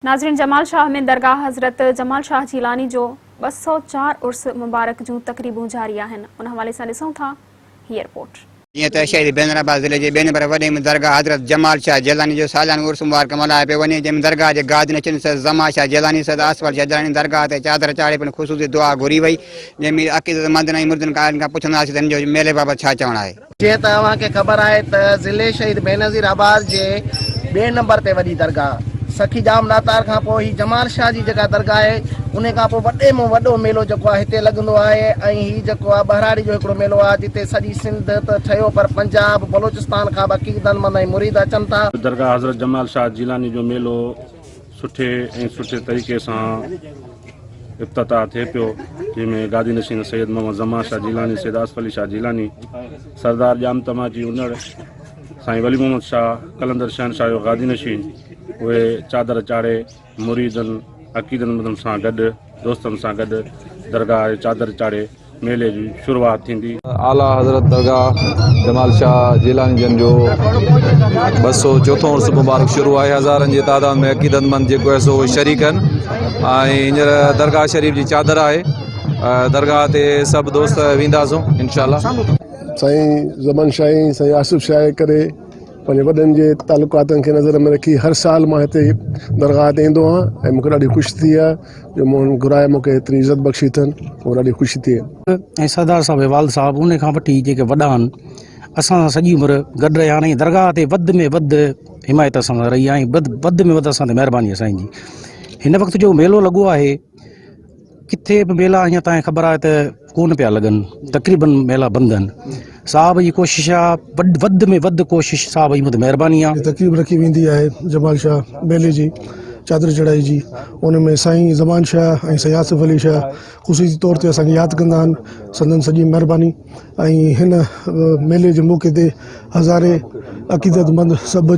ناظرين جمال شاهه ۾ درگاهه حضرت جمال شاهه جيلاني جو 204 عرس مبارڪ جون تقريبون جاري آهن ان حوالي سان ڏسون ٿا هيء رپورٽ. جيئن ته شهيد بينظير آباد ضلعي جي ٻئي نمبر وڏي ۾ درگاهه حضرت جمال شاهه جيلاني جو ساليانو عرس مبارڪ ملهايو پيو وڃي جنهن ۾ درگاهه جي گادي نشين سيد زمان شاهه جيلاني سيد آصف علي شاهه جيلاني درگاهه تي چادر چاڙهي پڻ خصوصي دعا گهري وئي جنهن ۾ عقيدتمندن ۽ مردن قائلن کان پڇنداسين ته هن جو ميلي بابت ڇا چوڻ آهي. جيئن ته اوهان کي خبر آهي ته ضلعي شهيد بينظير آباد جي ٻئي نمبر تي وڏي درگاهه سخي ڄام ڏاتار کان پوء هي جمال شاهه جي جيڪا درگاهه آهي انهي کان پوء وڏي ۾ وڏو ميلو جيڪو آهي هتي لڳندو آهي ۽ هي جيڪو آهي ٻهراڙي جو هڪڙو ميلو آهي جتي سڄي سنڌ ته ٺهيو پر پنجاب بلوچستان کان به عقيدتمند ۽ مريد اچن ٿا. درگاهه حضرت جمال شاهه جيلاني جو ميلو سٺي ۽ سٺي طريقي سان افتتاح ٿئي پيو، جنهن ۾ گادي نشين سيد محمد زمان شاهه جيلاني، سيد آصف علي شاهه جيلاني، سردار ڄام تماچي انڙ، سائين ولي محمد شاهه قلندر شهنشاهه جو گادي نشين اهي چادر چاڙهي مريدن عقيدتمندن سان گڏ دوستن سان گڏ درگاهه جي چادر چاڙهي ميلي جي شروعات ٿيندي. اعليٰ حضرت درگاهه جمال شاهه جيلاني جن جو 200 چوٿون عرس مبارڪ شروع آهي هزارن جي تعداد ۾ عقيدتمند جيڪو آهي سو شريڪ آهن ۽ هينئر درگاهه شريف جي چادر آهي درگاهه تي سڀ دوست وينداسون انشاء الله. سائين زمان شاهه ۽ سائين آصف شاهه ڪري پنهنجي وڏن جي تعلقاتن کي نظر ۾ رکي هر سال مان هتي درگاهه تي ايندو آهيان ۽ مونکي ڏاڍي خوشي ٿي آهي جو مون گهرائي مونکي ايتري عزت بخشي اٿن مونکي ڏاڍي خوشي ٿي. ۽ سردار صاحب جي والد صاحب ان کان وٺي جيڪي وڏا آهن اسان سان سڄي عمر گڏ رهيا آهن ۽ درگاهه تي وڌ ۾ وڌ حمايت اسان سان رهي آهي ۽ وڌ ۾ وڌ اسان تي مهرباني آهي سائين جي هن وقت جو ميلو لڳو آهي ڪٿي به ميلا اڃا تائين خبر آهي ته ڪونه پيا لڳن تقريبن ميلا بند آهن صاحب جي ڪوشش آهي وڌ ۾ وڌ ڪوشش صاحب جي مون تي مهرباني آهي. تقريب رکي ويندي آهي جمال شاهه ميلي جي چادر چڙهائي جي ان ۾ سائين زمان شاهه ۽ سائين آصف علي شاهه خصوصي طور تي اسان کي ياد ڪندا آهن سندن سڄي مهرباني ۽ هن ميلي جي موقعي تي هزارين عقيدتمند سڀ.